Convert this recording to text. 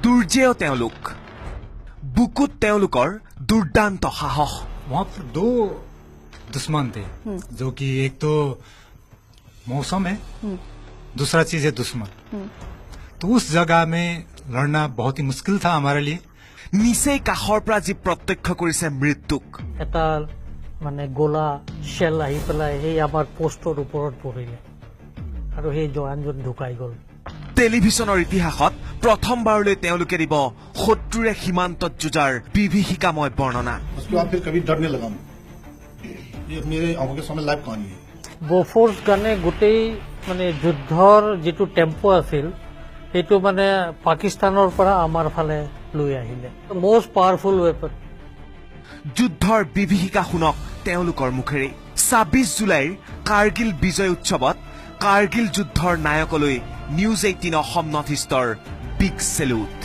দুৰ্জেয় তেওঁলোক, বুকুত তেওঁলোকৰ দুৰ্দান্ত সাহস। वहाँ पर दो दुश्मन थे, जो कि एक तो मौसम है, दूसरा चीज है दुश्मन। तो उस जगह में लड़ना बहुत ही मुश्किल था हमारे लिए। নিচেই কাষৰ পৰা যি প্ৰত্যক্ষ কৰিছে মৃত্যুক। এটা মানে গোলা শ্বেল আহি পেলাই সেই আমাৰ পোষ্টৰ ওপৰত পৰিলে আৰু সেই জৱানজন ঢুকাই গ'ল। টেলিভিছনৰ ইতিহাসত প্ৰথমবাৰলৈ তেওঁলোকে দিব শত্ৰুৰে সীমান্তত যুঁজাৰ বিভীষিকাময় বৰ্ণনা। उसके बाद फिर कभी डरने लगा मैं। ये मेरे आंखों के सामने लाइव कहानी है। বফৰ্ছ গানে গোটেই মানে যুদ্ধৰ যিটো টেম্পো আছিল, সেইটো মানে পাকিস্তানৰ পৰা আমাৰ ফালে লৈ আহিলে। Most powerful weapon. যুদ্ধৰ বিভীষিকা শুনক তেওঁলোকৰ মুখেৰে। 26 জুলাইৰ কাৰ্গিল বিজয় উৎসৱত কাৰ্গিল যুদ্ধৰ নায়কলৈ নিউজ 18 অসম নৰ্থ ইষ্টৰ বিগ চেলুট।